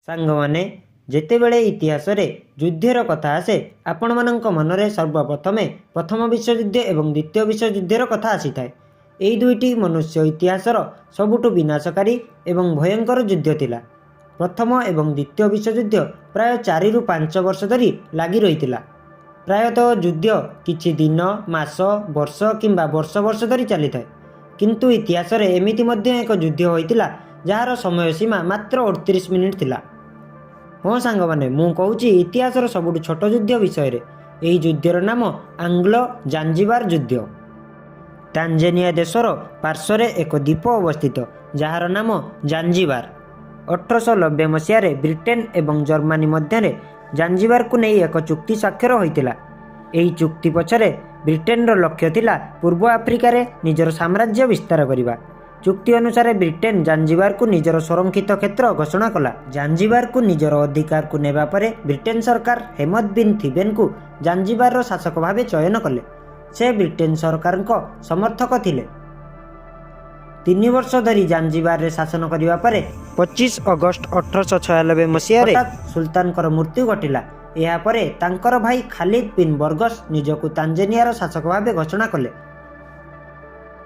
ସାଙ୍ଗମାନେ, ଯେତେବେଳେ ଇତିହାସରେ ଯୁଦ୍ଧର କଥା ଆସେ, ଆପଣମାନଙ୍କ ମନରେ ସର୍ବପ୍ରଥମେ ପ୍ରଥମ ବିଶ୍ୱଯୁଦ୍ଧ ଏବଂ ଦ୍ୱିତୀୟ ବିଶ୍ୱଯୁଦ୍ଧର କଥା ଆସିଥାଏ। ଏହି ଦୁଇଟି ମନୁଷ୍ୟ ଇତିହାସର ସବୁଠୁ ବିନାଶକାରୀ ଏବଂ ଭୟଙ୍କର ଯୁଦ୍ଧ ଥିଲା। ପ୍ରଥମ ଏବଂ ଦ୍ୱିତୀୟ ବିଶ୍ୱଯୁଦ୍ଧ ପ୍ରାୟ 4ରୁ 5 ବର୍ଷ ଧରି ଲାଗି ରହିଥିଲା। ପ୍ରାୟତଃ ଯୁଦ୍ଧ କିଛି ଦିନ, ମାସ, ବର୍ଷ କିମ୍ବା ବର୍ଷ ବର୍ଷ ଧରି ଚାଲିଥାଏ। କିନ୍ତୁ ଇତିହାସରେ ଏମିତି ମଧ୍ୟ ଏକ ଯୁଦ୍ଧ ହୋଇଥିଲା, ଯାହାର ସମୟ ସୀମା ମାତ୍ର 38 ମିନିଟ୍ ଥିଲା। ହଁ ସାଙ୍ଗମାନେ, ମୁଁ କହୁଛି ଇତିହାସର ସବୁଠୁ ଛୋଟ ଯୁଦ୍ଧ ବିଷୟରେ। ଏହି ଯୁଦ୍ଧର ନାମ ଆଙ୍ଗ୍ଲୋ ଜାଞ୍ଜିବାର ଯୁଦ୍ଧ। ତାଞ୍ଜାନିଆ ଦେଶର ପାର୍ଶ୍ୱରେ ଏକ ଦ୍ୱୀପ ଅବସ୍ଥିତ, ଯାହାର ନାମ ଜାଞ୍ଜିବାର। 1890 ମସିହାରେ ବ୍ରିଟେନ ଏବଂ ଜର୍ମାନୀ ମଧ୍ୟରେ ଜାଞ୍ଜିବାରକୁ ନେଇ ଏକ ଚୁକ୍ତି ସ୍ୱାକ୍ଷର ହୋଇଥିଲା। ଏହି ଚୁକ୍ତି ପଛରେ ବ୍ରିଟେନର ଲକ୍ଷ୍ୟ ଥିଲା ପୂର୍ବ ଆଫ୍ରିକାରେ ନିଜର ସାମ୍ରାଜ୍ୟ ବିସ୍ତାର କରିବା। ଚୁକ୍ତି ଅନୁସାରେ ବ୍ରିଟେନ ଜାଞ୍ଜିବାରକୁ ନିଜର ସଂରକ୍ଷିତ କ୍ଷେତ୍ର ଘୋଷଣା କଲା। ଜାଞ୍ଜିବାରକୁ ନିଜର ଅଧିକାରକୁ ନେବା ପରେ ବ୍ରିଟେନ ସରକାର ହେମଦ ବିନ୍ ଥିବେନକୁ ଜାଞ୍ଜିବାରର ଶାସକ ଭାବେ ଚୟନ କଲେ। ସେ ବ୍ରିଟେନ ସରକାରଙ୍କ ସମର୍ଥକ ଥିଲେ। 3 ବର୍ଷ ଧରି ଜାଞ୍ଜିବାରରେ ଶାସନ କରିବା ପରେ 25 ଅଗଷ୍ଟ 1896 ମସିହାରେ ହଠାତ୍ ସୁଲତାନଙ୍କର ମୃତ୍ୟୁ ଘଟିଲା। ଏହାପରେ ତାଙ୍କର ଭାଇ ଖାଲିଦ ବିନ୍ ବର୍ଗସ ନିଜକୁ ତାଞ୍ଜାନିଆର ଶାସକ ଭାବେ ଘୋଷଣା କଲେ।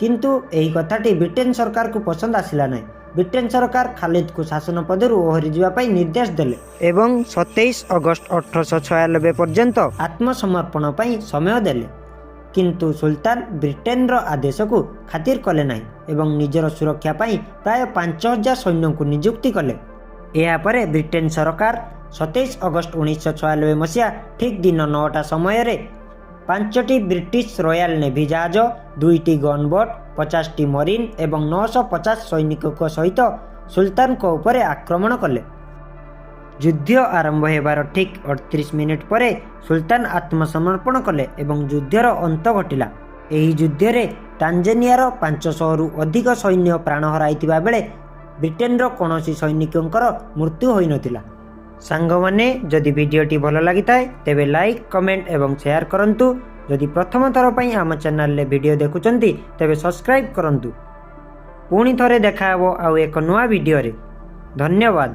କିନ୍ତୁ ଏହି କଥାଟି ବ୍ରିଟେନ ସରକାରକୁ ପସନ୍ଦ ଆସିଲା ନାହିଁ। ବ୍ରିଟେନ ସରକାର ଖାଲିଦକୁ ଶାସନ ପଦରୁ ଓହରିଯିବା ପାଇଁ ନିର୍ଦ୍ଦେଶ ଦେଲେ ଏବଂ 27 ଅଗଷ୍ଟ 1896 ପର୍ଯ୍ୟନ୍ତ ଆତ୍ମସମର୍ପଣ ପାଇଁ ସମୟ ଦେଲେ। କିନ୍ତୁ ସୁଲତାନ ବ୍ରିଟେନର ଆଦେଶକୁ ଖାତିର କଲେ ନାହିଁ ଏବଂ ନିଜର ସୁରକ୍ଷା ପାଇଁ ପ୍ରାୟ 5000 ସୈନ୍ୟଙ୍କୁ ନିଯୁକ୍ତି କଲେ। ଏହାପରେ ବ୍ରିଟେନ ସରକାର 27 ଅଗଷ୍ଟ 1996 ମସିହା ଠିକ୍ ଦିନ 9ଟା ସମୟରେ ପାଞ୍ଚଟି ବ୍ରିଟିଶ ରୟାଲ ନେଭି ଜାହାଜ, ଦୁଇଟି ଗନ୍ ବୋଟ୍, 50ଟି ମରିନ୍ ଏବଂ 950 ସୈନିକଙ୍କ ସହିତ ସୁଲତାନଙ୍କ ଉପରେ ଆକ୍ରମଣ କଲେ। ଯୁଦ୍ଧ ଆରମ୍ଭ ହେବାର ଠିକ୍ 38 ମିନିଟ୍ ପରେ ସୁଲତାନ ଆତ୍ମସମର୍ପଣ କଲେ ଏବଂ ଯୁଦ୍ଧର ଅନ୍ତ ଘଟିଲା। ଏହି ଯୁଦ୍ଧରେ ତାଞ୍ଜାନିଆର 500ରୁ ଅଧିକ ସୈନ୍ୟ ପ୍ରାଣ ହରାଇଥିବା ବେଳେ ବ୍ରିଟେନର କୌଣସି ସୈନିକଙ୍କର ମୃତ୍ୟୁ ହୋଇନଥିଲା। ସାଙ୍ଗମାନେ, ଯଦି ଭିଡ଼ିଓଟି ଭଲ ଲାଗିଥାଏ, ତେବେ ଲାଇକ୍, କମେଣ୍ଟ ଏବଂ ସେୟାର କରନ୍ତୁ। ଯଦି ପ୍ରଥମ ଥର ପାଇଁ ଆମ ଚ୍ୟାନେଲରେ ଭିଡ଼ିଓ ଦେଖୁଛନ୍ତି, ତେବେ ସବସ୍କ୍ରାଇବ୍ କରନ୍ତୁ। ପୁଣି ଥରେ ଦେଖାହେବ ଆଉ ଏକ ନୂଆ ଭିଡ଼ିଓରେ। ଧନ୍ୟବାଦ।